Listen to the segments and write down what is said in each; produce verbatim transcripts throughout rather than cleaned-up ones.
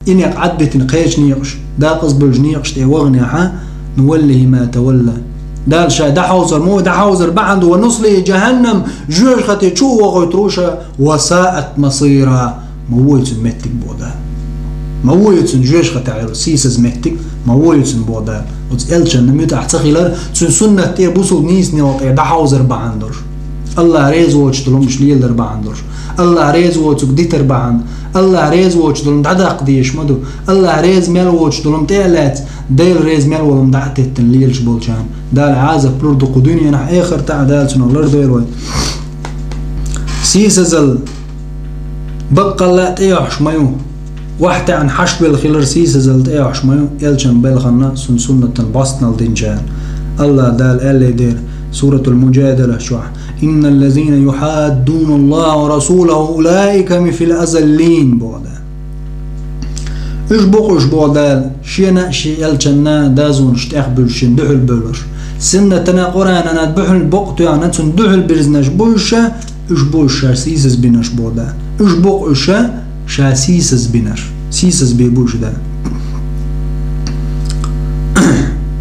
И некъ Ӏадбитина кхечу некъаш, дакъазбевллачу некъаш тӀе ваханехьа, нуваллихӀи ма тавалла. Дала ша дӀахьовзар, ма вай дӀахьовзар бахьана ду, ва нуслихӀи жахӀаннам, жоьжахате чу а вохуьйтур ву ша, ва саат масира, ма вой цуьнан меттиг боху Дала. Ма вой цуьнан жоьжахатехь йолу сийсаза меттиг, ма вой цуьнан боху Дала. Оцу элчанна муьтӀахь ца хилар, цуьнан суннат тӀе бусулба нийсонан тӀе дӀахьовзар бахьана долуш. АллахӀ реза воцуш долу хӀуманаш лелар бахьана долуш. АллахӀ реза воцург дитар бахьана. АллахӀ реза воцуш долу хӀума дӀадаккха дезаш ма ду. АллахӀ реза мел воцуш долу хӀума тӀе а лаьцна, Дела реза мел волу хӀума дӀа а теттина лелаш болчарна. Дала Ӏазап лур ду кху дуьненахь, эхартахь а Дала цунах лардойла вай. Сийсазалла баккъалла а тӀейохьуш ма ю. Вахь таьӀна хьаш белла хилар сийсазалла тӀейохьуш ма ю, элчан белханна, цуьнан суннатан бӀостанал динчарна. АллахӀ Дала аьллий дера, Суратул Муджадала чохь: «Инналлазина юхьаддуна Аллаха ва расулаху улаика фил азаллин», боху Дала. Уьш бу-кх уьш, боху Дала, шена а, шен элчанна а дазонаш тӀехбуьллуш, шен дуьхьал бевлларш. Суннатана, Къуръанана дуьхьал бакъ тоьхна, цунна дуьхьал бирзинарш бу уьш, уьш бу уьш ша сийсаз бинарш, боху Дала. Уьш бу-кх уьш ша сийсаз бинарш. Сийсаз бен бу уьш, Дала.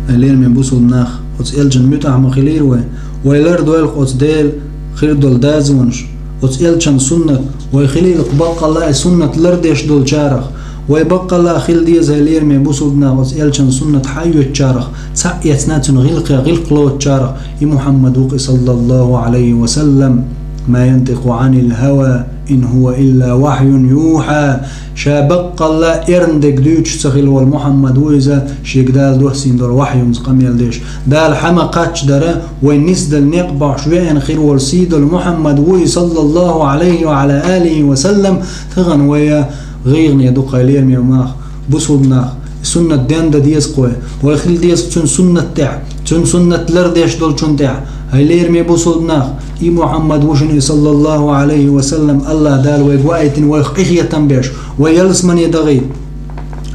Лераме бусулба нах, оцу элчан муьтӀахь ма хилийра вай. Вай лардойла-кх оцу Дела хир долу дазонаш, оцу элчан суннат, вай хилийла-кх баккъалла а и суннат лардеш долчарах. Вай баккъалла а хила деза, хӀай лераме бусулба нах, оцу элчан суннат хьаоьцучарах, цхьаъ эцна цуьнан гӀиллакхех гӀиллакх лоцучарах, и Мухьаммад ву-кх и, саллаллаху Ӏалайхи ва саллам, ма янтикъу Ӏанил хӀава, ин хӀува илла вахьюн юхьа. Ша баккъалла а эрна дерг дуьйцуш ца хилла волу Мухьаммад ву иза, шега Дала доссийна долу вахьйунца къамел деш. Дала хьан ма кхаччадара, вайн нисдала некъ бохьуш веана хир волу сий долу Мухьаммад ву и, саллаллаху Ӏалайхи ва Ӏала алихи ва саллам, тахана вай гӀайгӀане ду-кх, хӀай лераме нах, бусулба нах, и суннат дендан деза-кх вай. Вай хила деза-кх цуьнан суннат тӀехь, цуьнан суннат лардеш долчун тӀехь. ХӀай лераме бусулба нах, и Мухьаммад ву шуна и, саллаллаху Ӏалайхи ва саллам, АллахӀ Дала вайга ваийтина, вайх къинхетам беш, вай ялсамане дахийта.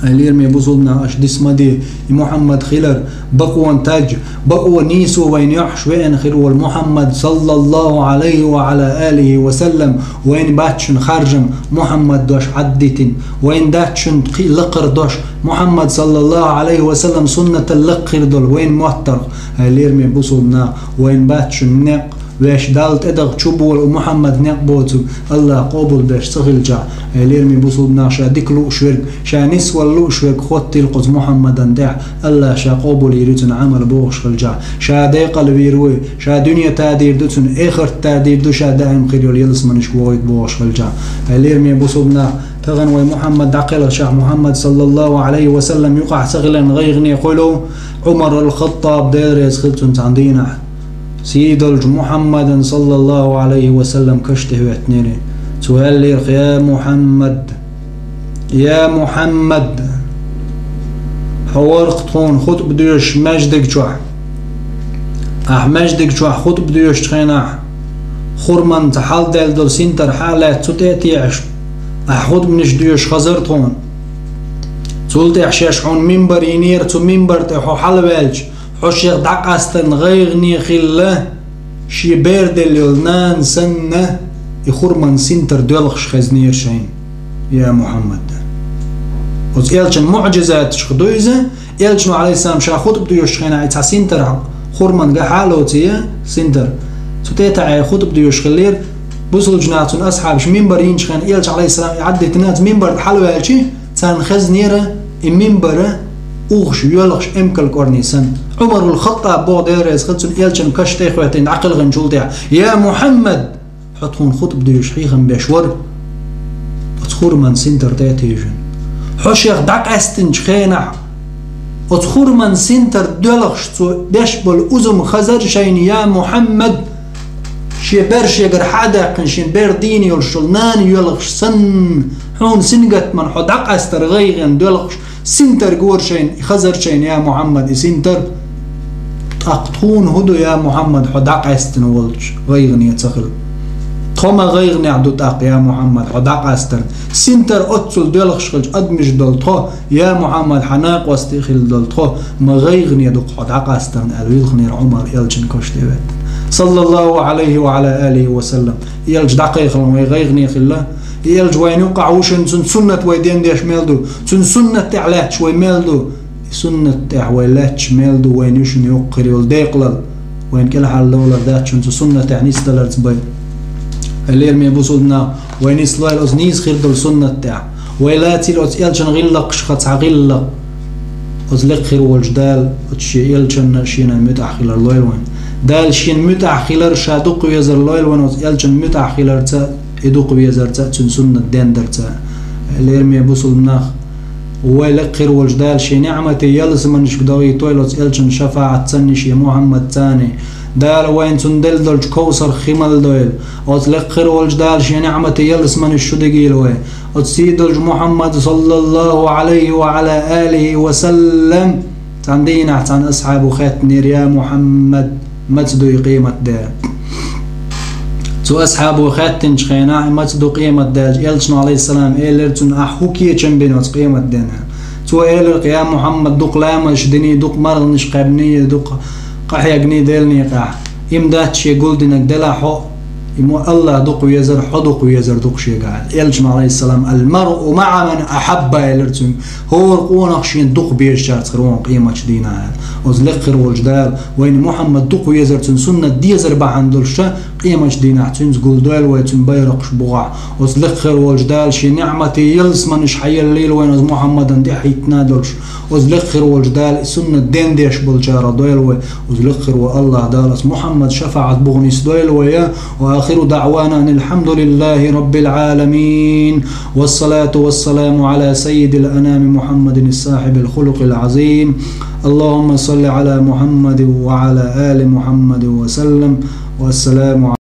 ХӀай лераме бусулба нах, аша дис ма де, и Мухьаммад хилар, бакъонан таж, бакъо нийсо вайна йохьуш веана хир волу Мухьаммад, саллаллаху Ӏалайхи ва Ӏала алихи ва саллам, вайна бац шуна харжам, Мухьаммад дош Ӏаддитина, вайна дац шуна кхин а лакхара дош, Мухьаммад, саллаллаху Ӏалайхи ва саллам, суннатал лакха хир долу вайна моттаргӀа. ХӀай лераме бусулба нах, вайна бац шуна некъ, вешан Далла тӀедагӀа чуболу Мухьаммад некъ боцург АллахӀа къобалбеш ца хилчахь, хӀай лераме бусулба нах, ша дика лууш верг, ша нисвала лууш верг хӀоттийла-кх оцу Мухьаммадан тӀехь, АллахӀа ша къобалйийр ю цуьнан Ӏамал бохуш хилчахь, ша декъалвийр ву, ша дуьне тадийр ду цуьнан, эхарт тадийр ду, ша даим хир йолу ялсаманашка вохуьйту бохуш хилчахь. ХӀай лераме бусулба нах, тахана вай Мухьаммад дӀакхелхичахь, Мухьаммад, саллаллаху Ӏалайхи ва саллам, юкъахь ца хиларна гӀайгӀане хуьлу, Ӏумар ал-Хаттаб, Дела реза хила цунна, цхьана дийнахь сий долчу Мухьаммадан, саллаллаху Ӏалайхи ва саллам, каш тӀе хӀоьттинера. Цо аьллера-кх: «Я Мухьаммад! Я Мухьаммад! Хьо вара-кх тхуна хутӀба доьшуш маьждиг чохь. Ахь маьждиг чохь хутӀба доьшучу хенахь, хурманца хьалдаьлла долу синтар хьа а лаьцна цу тӀе а теӀаш, ахь хутӀбанаш доьшуш хазара тхуна. Цул тӀаьхьа шаьш хьуна мимбар йинера, цу мимбар тӀе хьо хьалаваьлча, хьо шех дӀакъастарна гӀайгӀане хилла, шен бер делла йолу нана санна, и хурман синтар доьлхуш хезнера шайна, я Мухьаммад». Оцу элчан муӀжизаташка ду иза, элчано, Ӏалайхиссалам, ша хутӀба доьшучу хенахь и цхьа синтар хурман гахьа а лоций, синтар. Цу тӀе а таӀий хутӀба доьшуш хиллера, бусулба нах, цуьнан асхьабаш мимбар йинчу хенахь, элча, Ӏалайхиссалам, и Ӏаддитина, цу мимбар тӀе хьалаваьлча, царна хезнера и мимбар, угӀуш, йоьлхуш эмкал кӀорни санна. Ӏумар ал-Хаттаб боху, Дела реза хила цунна, элчан каш тӀе а хӀоьттина дӀакхелхинчул тӀаьхьа: «Я Мухьаммад, хьо тхуна хутӀба доьшуш хьехам беш вара оцу хурман синтар тӀе а тевжина. Хьо шех дӀакъаьстинчу хенахь, оцу хурман синтар доьлхуш, цо беш болу узум хазара шайна, я Мухьаммад, шен бер шегара хьа а даьккхина, шен бер дийна йолуш йолу нана йоьлхуш санна, хьуна сингаттаман хьо дӀакъастар гӀайгӀане доьлхуш, синтар гора шайна, хазара шайна, я Мухьаммад, и синтар. ТӀаккха тхуна хӀун ду, я Мухьаммад, хьо дӀакъаьстина волчу гӀайгӀане ца хила? Тхо ма гӀайгӀанехь ду тӀаккха, я Мухьаммад, хьо дӀакъастарна? Синтар оццул доьлхуш хилча, адамаш долу тхо, я Мухьаммад, хьан накъостий хилла долу тхо, ма гӀайгӀане ду-кх хьо дӀакъастарна», аьлла, вилхинера Ӏумар, элчан каш тӀе а хӀоьттина, саллаллаху Ӏалайхи ва Ӏала алихи ва саллам. Элча дӀакхайкхале вай гӀайгӀане хилла, И элча вайна юкъахь ву шуна, цуьнан суннат вай дендеш мел ду, цуьнан суннат тӀехь лаьтташ вай мел ду. И суннат тӀехь вай лаьтташ мел ду вайна ю шуна юккъера йолу декъалалла, вайна кӀелхьардовлар дац шуна цу суннат тӀехь нисдаларца бен. Хьо лераме бусулба нах, вай нислойла оцу нийса хир долу суннат тӀехь. Вай лацийла оцу элчан гӀиллакхашха цхьа гӀиллакх. Оцу лекха хир волчу Дала оцу шен элчанна шена муьтӀахь хилар лойла вайн. Дала шена муьтӀахь хилар ша дукха везар лойла вайн оцу элчан муьтӀахь хиларца, и дукха везарца, цуьнан суннат дендарца. Лераме бусулба нах, вай лекха хир волчу Дала шен неӀмате ялсаманашка догӀуьйтойла оцу элчан шафаӀатцанний, шен Мухьаммадцанний. Дала вайна цунна делла долчу ковсарх хи мала дойла. Оцу лекха хир волчу Дала шен неӀмате ялсаманаш чу дигийла вай. Оцу сий долчу Мухьаммад саллаллаху Ӏалайхи ва Ӏала алихи ва саллам. Цхьана дийнахь цхьана асхьабо хаьттинера: «Я Мухьаммад, маца ду и къематде?» Цу асхьабо хаьттинчу хенахь, и маца ду къематде аьлча, элчано, Ӏалайхиссалам, элира цунна: «Ахь хӀун кечам бина оцу къематденна?» Цо элира: «Я Мухьаммад, дукха ламазаш диний, дукха марханаш кхаьбний, дукха къахьегний Делан некъахь. Им дац шен гулдинарг, делахь хьо, и мо Аллах дукха везар, хьо дукха везар ду-кх шегахь». Элчано, Ӏалайхиссалам: «Ал-маръу маӀа ман ахьабба», элира цуьнга. ХӀора къонах шена дукха безачаьрца хир ву къематчу дийнахь. Оцу лекха хир волчу Дала вайна Мухьаммад дукха везар, цуьнан суннат дезар бахьана долуш ша къематчу дийнахь цуьнца гулдойла вай, цуьнан байракхаш бухахь. Оцу лекха хир волчу Дала шен неӀмате ялсаманаш хьаеллийла вайна оцу Мухьаммадан тӀехь хӀиттина долуш. Оцу лекха хир волчу Дала и суннат дендеш болчарах дойла вай. Оцу лекха хир волу Аллах Дала оцу Мухьаммад шафаӀат бухахь нисдойла вай. وآخر دعوانا أن الحمد لله رب العالمين، والصلاة والسلام على سيد الأنام محمد صاحب الخلق العظيم. اللهم صل على محمد وعلى آل محمد وسلم. والسلام